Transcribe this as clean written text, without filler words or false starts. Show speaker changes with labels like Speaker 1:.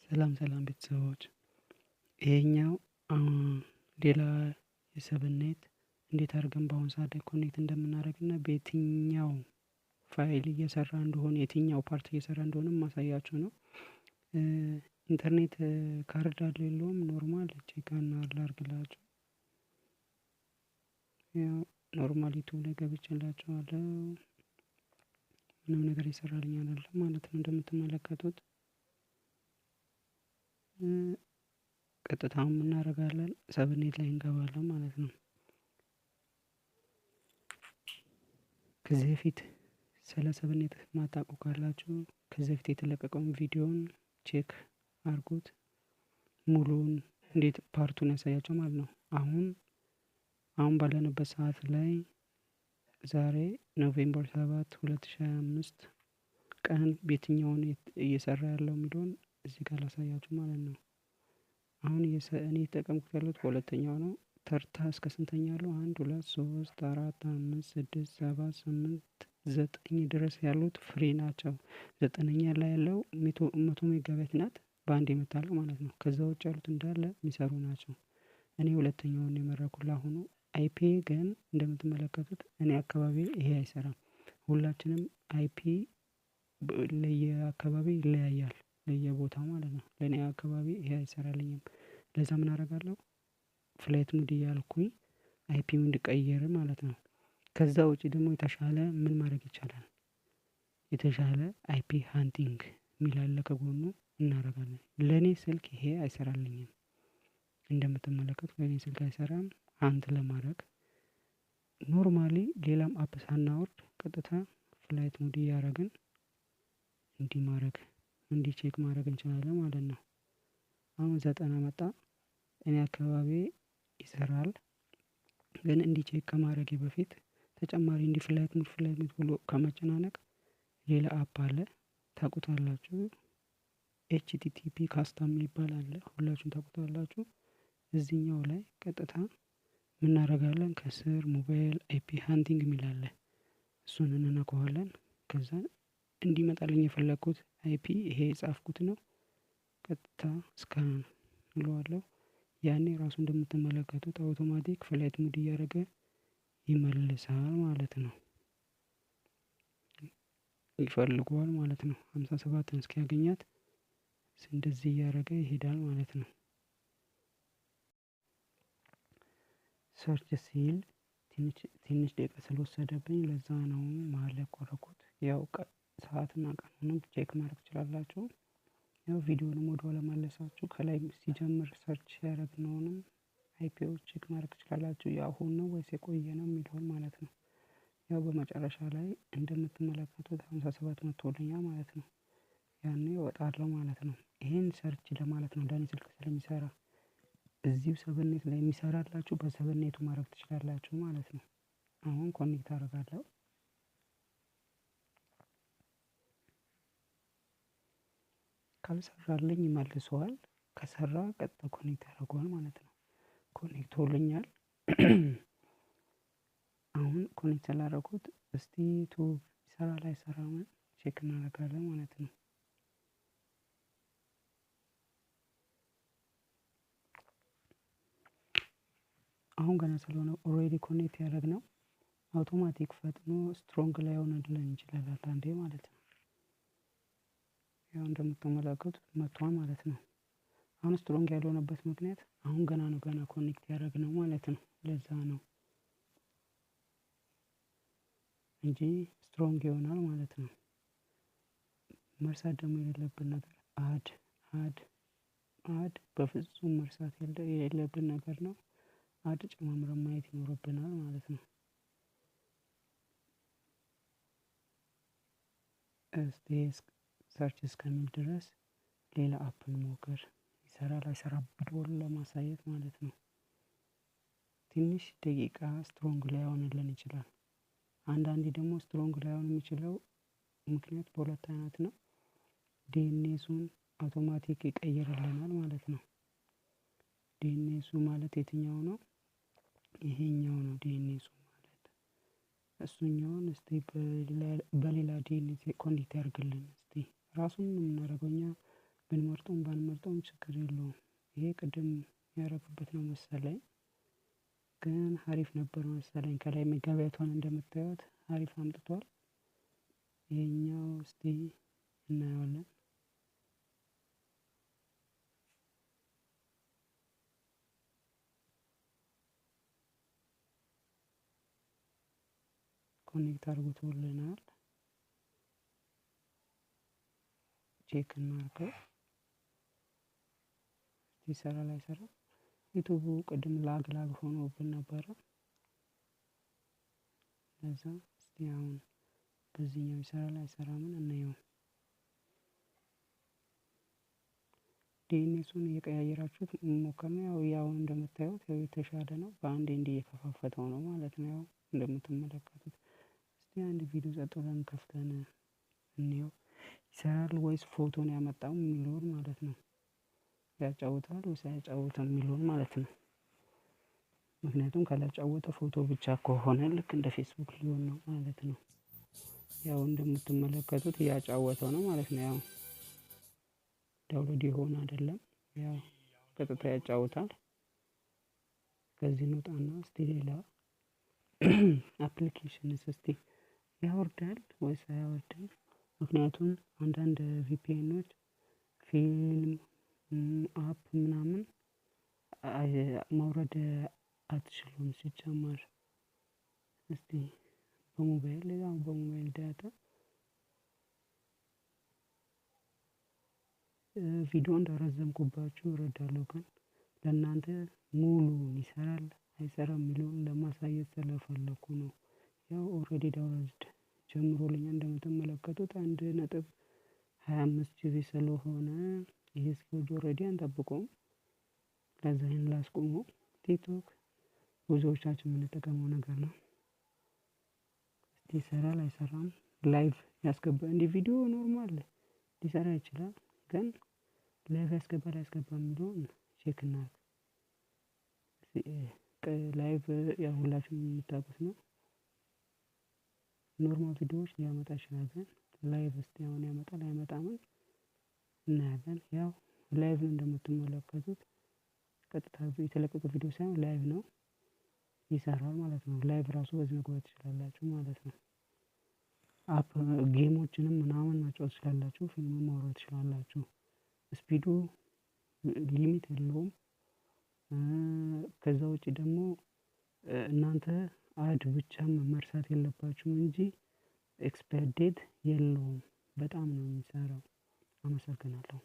Speaker 1: ሰላም ሰላም ቤተሰቦች፣ ይሄኛው ሌላ የ subnet እንዴት አድርገን በአሁን ሰዓት ላይ connect እንደምናደርግ እና በየትኛው ፋይል እየሰራ እንደሆነ፣ የትኛው part እየሰራ እንደሆነ ማሳያችሁ ነው። ኢንተርኔት ካርድ አለ የለውም፣ normal check ላድርግላችሁ። ያው normal YouTube ላይ ገብቼላችኋለሁ። ምንም ነገር ይሰራልኝ አይደለም ማለት ነው። እንደምትመለከቱት ቀጥታውን እናደርጋለን፣ subnet ላይ እንገባለን ማለት ነው። ከዚህ በፊት ስለ subnet ማታውቁ ካላችሁ ከዚህ በፊት የተለቀቀውን ቪዲዮን check አድርጉት። ሙሉውን እንዴት part ኡን ያሳያቸው ማለት ነው። አሁን ባለንበት ሰዓት ላይ ዛሬ November 7 2025 ቀን የትኛውን እየሰራ ያለው የሚለውን እዚህ ጋር ላሳያችሁ ማለት ነው። አሁን እኔ የተጠቀምኩት ያለሁት በሁለተኛው ነው። ተርታ እስከ ስንተኛ ያለው? 1 2 3 4 5 6 7 8 9 ድረስ ያሉት free ናቸው። 9ኛ ላይ ያለው 100 ሜጋባይት ናት፣ በአንድ የመታለው ማለት ነው። ከዛ ውጭ ያሉት እንዳለ የሚሰሩ ናቸው። እኔ ሁለተኛውን የመረኩት ለአሁኑ። IP ግን እንደምትመለከቱት እኔ አካባቢ ይሄ አይሰራም። ሁላችንም IP ለየአካባቢ ይለያያል፣ ለየቦታው ማለት ነው። ለእኔ አካባቢ ይሄ አይሰራልኝም። ለዛ ምን አደርጋለሁ? flight mode እያልኩኝ IP ውን እንድቀይር ማለት ነው። ከዛ ውጪ ደግሞ የተሻለ ምን ማድረግ ይቻላል? የተሻለ IP hunting የሚል አለ፣ ከጎኑ እናደርጋለን። ለእኔ ስልክ ይሄ አይሰራልኝም። እንደምትመለከቱት ለእኔ ስልክ አይሰራም። hunt ለማድረግ normally ሌላም app ሳናወርድ ቀጥታ flight mode እያደረግን እንዲህ ማድረግ፣ እንዲህ check ማድረግ እንችላለን ማለት ነው። አሁን 90 መጣ። እኔ አካባቢ ይሰራል። ግን እንዲህ check ከማድረጌ በፊት ተጨማሪ እንዲህ flight mode flight mode ብሎ ከመጨናነቅ ሌላ app አለ፣ ታውቁታላችሁ። HTTP custom የሚባል አለ፣ ሁላችሁም ታውቁታላችሁ። እዚህኛው ላይ ቀጥታ ምናደርጋለን? ከስር mobile IP hunting የሚል አለ። እሱን እንነካዋለን። ከዛ እንዲመጣልኝ የፈለግኩት IP ይሄ የጻፍኩት ነው። ቀጥታ scan እለዋለሁ። ያኔ ራሱ እንደምትመለከቱት automatic flight mode እያደረገ ይመልሳል ማለት ነው። ይፈልገዋል ማለት ነው። 57ን እስኪያገኛት እንደዚህ እያደረገ ይሄዳል ማለት ነው። search ሲል ትንሽ ደቂቃ ስለወሰደብኝ ለዛ ነው መሀል ላይ ያቋረጥኩት። ያው ሰዓትና ቀኑንም check ማድረግ ትችላላችሁ። ያው ቪዲዮንም ወደ ኋላ መለሳችሁ ከላይ ሲጀምር search ያደረግነውንም IP ዎች check ማድረግ ትችላላችሁ። የአሁን ነው ወይስ የቆየ ነው የሚለውን ማለት ነው። ያው በመጨረሻ ላይ እንደምትመለከቱት 57 መጥቶልኛል ማለት ነው። ያኔ እወጣለሁ ማለት ነው። ይሄን search ለማለት ነው ለእኔ ስልክ ስለሚሰራ፣ እዚሁ subnet ላይ የሚሰራላችሁ በ subnet ኡ ማድረግ ትችላላችሁ ማለት ነው። አሁን connect አደርጋለሁ። ካልሰራልኝ ይመልሰዋል። ከሰራ ቀጥታ connect ያደርገዋል ማለት ነው። connect ሆኖልኛል። አሁን connect ስላደረኩት እስቲ ቱብ ይሰራል አይሰራም check እናደርጋለን ማለት ነው። አሁን ገና ስለሆነ already connect ያደረግነው አውቶማቲክ ፈጥኖ strong ላይሆንልን ይችላል አንዳንዴ ማለት ነው። ያው እንደምትመለከቱት መጥቷል ማለት ነው። አሁን strong ያልሆነበት ምክንያት አሁን ገና ነው፣ ገና connect ያደረግነው ማለት ነው። ለዛ ነው እንጂ strong ይሆናል ማለት ነው። መርሳት ደግሞ የሌለብን ነገር add add add በፍጹም መርሳት የሌለብን ነገር ነው። add ጨማምረን ማየት ይኖርብናል ማለት ነው። እስቲ search እስከሚል ድረስ ሌላ app እንሞክር። ይሰራል አይሰራም ብሎ ለማሳየት ማለት ነው። ትንሽ ደቂቃ strong ላይሆንልን ይችላል። አንዳንዴ ደግሞ strong ላይሆን የሚችለው ምክንያት በሁለት አይነት ነው። DNS ኡን automatic ይቀይርልናል ማለት ነው። DNS ኡ ማለት የትኛው ነው? ይሄኛው ነው DNS ኡ ማለት። እሱኛውን እስቲ በሌላ DNS connect ያድርግልን። እስቲ ራሱን የምናደርገው እኛ ብንመርጠውም ባንመርጠውም ችግር የለውም። ይሄ ቅድም ያረኩበት ነው መሰለኝ፣ ግን አሪፍ ነበር መሰለኝ። ከላይ ሜጋባይቷን እንደምታዩት አሪፍ አምጥቷል። ይሄኛው እስቲ እናየዋለን። Connect አድርጎልናል። Check እናድርገው ይሰራል አይሰራም። ዩቱቡ ቅድም lag lag ሆኖብን ነበረ። ለዛ እስቲ አሁን በዚህኛው ይሰራል አይሰራምን እናየው። DNS ኡን እየቀያየራችሁት መሞከር ነው። ያው እንደምታዩት ያው የተሻለ ነው። በአንዴ እንዲህ እየከፋፈተው ነው ማለት ነው። ያው እንደምትመለከቱት እስቲ አንድ ቪዲዮ ጸጥ ብለን ከፍተን እንየው፣ ይሰራል ወይስ ፎቶን ያመጣው የሚለውን ማለት ነው። ያጫውታል ወይስ አያጫውትም የሚለውን ማለት ነው። ምክንያቱም ካላጫወተ ፎቶ ብቻ ከሆነ ልክ እንደ ፌስቡክ ሊሆን ነው ማለት ነው። ያው እንደምትመለከቱት እያጫወተው ነው ማለት ነው። ያው download የሆነ አይደለም፣ ያው ቀጥታ ያጫውታል። ከዚህ እንውጣና እስቲ ሌላ applications እስቲ ያወርዳል ወይስ አያወርድም? ምክንያቱም አንዳንድ VPN ኖች ፊልም፣ app ምናምን ማውረድ አትችሉም ሲጀመር። እስቲ በሞባይል ሌላ በ mobile data ቪዲዮ እንዳረዘምኩባችሁ እረዳለሁ፣ ግን ለእናንተ ሙሉ ይሰራል አይሰራም የሚለውን ለማሳየት ስለፈለኩ ነው። ያው already download ጀምሮልኛል እንደምትመለከቱት 1.25 GB ስለሆነ ይሄ እስኪወርድ already አንጠብቀውም። ለዛ ይሄን ላስቆመው። ቲክቶክ ብዙዎቻችን የምንጠቀመው ነገር ነው። እስቲ ይሰራል አይሰራም፣ live ያስገባ እንዲህ ቪዲዮ normal ሊሰራ ይችላል፣ ግን live ያስገባል አያስገባም የሚለውን check እናድርግ። Live ያው ሁላችሁም የምታውቁት ነው። Normal ቪዲዮዎች ሊያመጣ ይችላል፣ ግን live እስቲ አሁን ያመጣል አያመጣም እናያለን። ያው live እንደምትመለከቱት ቀጥታ የተለቀቀ ቪዲዮ ሳይሆን live ነው፣ ይሰራል ማለት ነው። Live ራሱ በዚህ መግባት ትችላላችሁ ማለት ነው። App game ኦችንም ምናምን ማጫወት ትችላላችሁ፣ ፊልም ማውረድ ትችላላችሁ። Speed ኡ limit የለውም። ከዛ ውጪ ደግሞ እናንተ ad ብቻ መርሳት የለባችሁም እንጂ expire date የለውም። በጣም ነው የሚሰራው። አመሰግናለሁ።